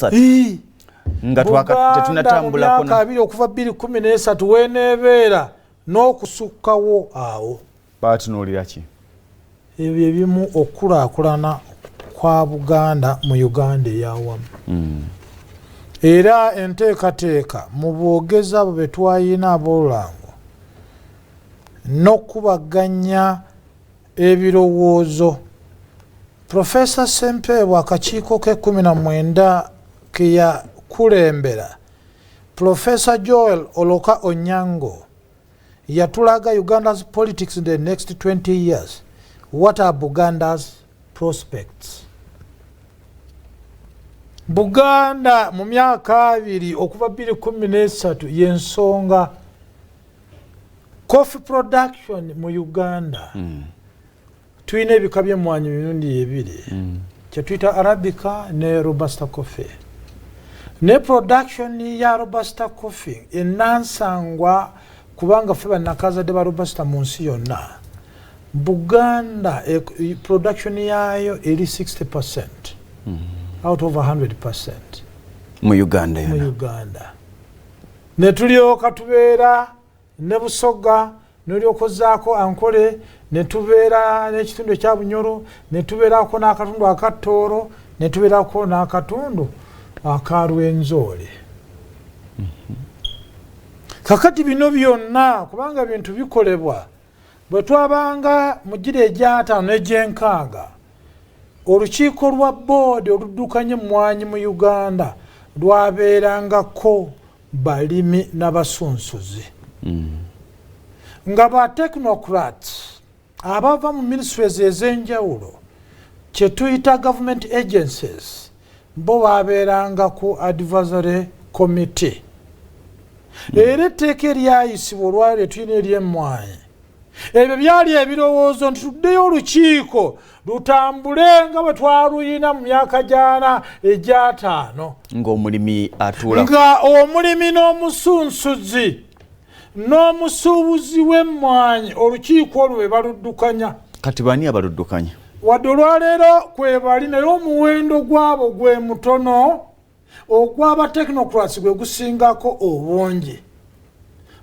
13 nga tetunatambulako. Myaka 20 okuva 2013 weneebeera n'okusukkawo awo. Batunuulira ki? Ebyo ebimu okukulaakulana kwa Buganda mu Uganda eyawamu. Era enteekateeka mu bwogezi abo be twayina ab'olulango n'okubaganya ebirowoozo, Profesa Sempeebwa akakiiko ke 19 keyakulembera, Profesa Joel Oloka Onyango yatulaga Uganda's politics in the next 20 years, what are Buganda's prospects. Buganda mu myaka 20 okuva 2013 yensonga coffee production mu Uganda. Tulina ebika by'emmwanyi mirundi ebiri, kyetuyita Arabica ne Robusta coffee. Ne production ya Robusta coffee enansangwa, kubanga ffe bannakazadde ba Robusta mu nsi yonna. Buganda production yaayo eri 60% out of 100% mu Uganda mu yona. Uganda. Ne tulyoka tubeera ne Busoga, nolyokozaako Ankole, ne tubeera n'ekitundu ekya Bunyoro, ne tubeerako n'akatundu aka Tooro, ne tubeerako n'akatundu aka Rwenzori. Kakati bino byonna kubanga bintu bikolebwa bwe twabanga mu gira egyataano n'egyenkaaga, olukiiko lwa boodi oluddukanya emmwanyi mu Uganda lwabeerangako balimi n'abasunsuzi, nga ba technocrats abava mu ministries ez'enjawulo, kyetuyita government agencies, bo babeeranga ku advisory committee. Era etteeka eryayisibwa olwali lyetulina eryemmwanyi, ebyo byali ebirowoozo nti tuddeyo olukiiko lutambule nga bwe twaluyina mu myaka gyana egyataano, ng'omulimi atuula, nga omulimi n'omusunsuzi n'omusuubuzi w'emmwanyi olukiiko olwo bwe baluddukanya. Kati baani abaluddukanya? Wadde olwaleero kwebali, naye omuwendo gwabo gwe mutono, ogw'aba technocrats gwe gusingako obungi,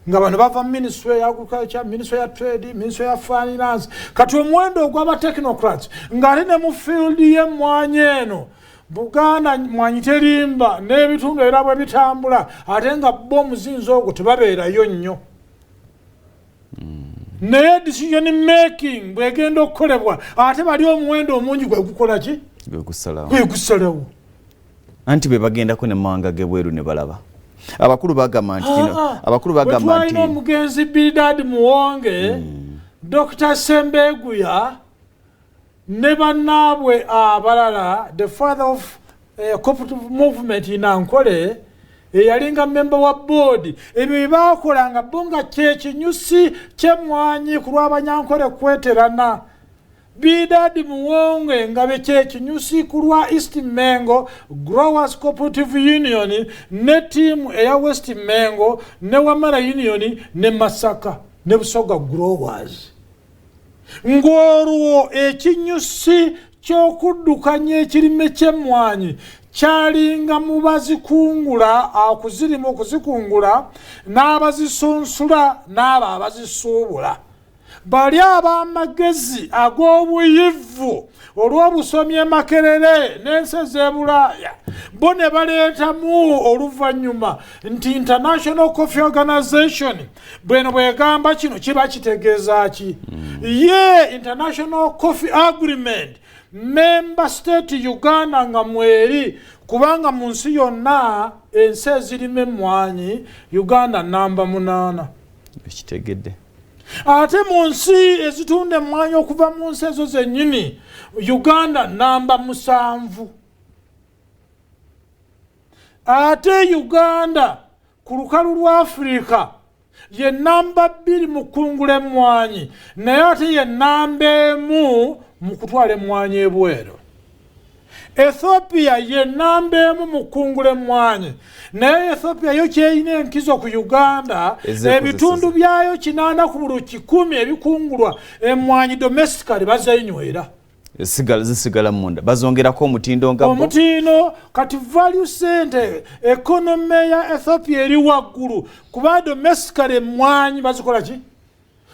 nga bano bava mu ministry ya agriculture, ministry ya trade, ministry ya finance. Kati omuwendo ogw'aba technocrats, ng'ate ne mu field y'emmwanyi eno Buganda mwanyi terimba n'ebitundu era bwe bitambula, ate nga bo omuzinzi ogwo tebabeerayo nnyo, naye decision making bwegenda okukolebwa, ate bali omuwendo omungi gwe gukola ki? Gwe gusalawo. Gwe gusalawo. Anti bwe bagendako ne mawanga g'ebweru ne balaba, abakulu bagamba nti kino, abakulu bagamba nti twalina omugenzi Biridad Muwonge, Dr Sembeguya ne bannaabwe abalala, the father of cooperative movement in Ankole, eyalinga member wa board. Ebyo bye bakolanga bo nga kyekinyusi kyemwanyi ku lw'Abanyankole kweterana. Bidad Muwonge nga be kyekinyusi ku lwa East Mengo Growers Cooperative Union ne tiimu eya West Mengo ne Wamala Union ne Masaka ne Busoga Growers, ng'olwo ekinyusi ky'okuddukanya ekirime ky'emmwanyi kyalinga mu bazikungula, akuzirima, okuzikungula, n'abazisunsula n'abo abazisuubula. Bali ab'amagezi ag'obuyivu olw'obusomi e Makerere n'ensi ez'ebulaaya, bo ne baleetamu oluvannyuma nti International Coffee Organization bweno bwegamba kino kiba kitegeeza ki? Ye International Coffee Agreement member state Uganda nga mweri, kubanga mu nsi yonna ensi ezirimu emmwanyi, Uganda namba 8. Ekitegedde. Ate mu nsi ezitunda emmwanyi okuva mu nsi ezo zennyini, Uganda namba 7. Ate Uganda ku lukalu lwa Afirika ye namba 2 mu kukungula emmwanyi, naye ate ye namba 1 mu kutwala emmwanyi ebweru. Ethiopia ye namba 1 mu kukungula emmwanyi, naye Ethiopia yo kyeyina enkizo ku Uganda, Ezeekozeseza. ebitundu byayo 80 ku buli 100 ebikungulwa emmwanyi domestically bazenywera. Zisigala munda, bazongerako omutindo nga omutindo. Kati value sente, economy ya Ethiopia eri waggulu kuba domestically emwanyi bazikola ki.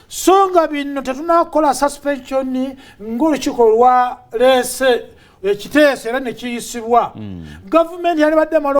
So nga bino tetunakola suspension ngaolukiiko lwaleese ekiteeso era nekiyisibwa. Gavumenti yalibadde mala.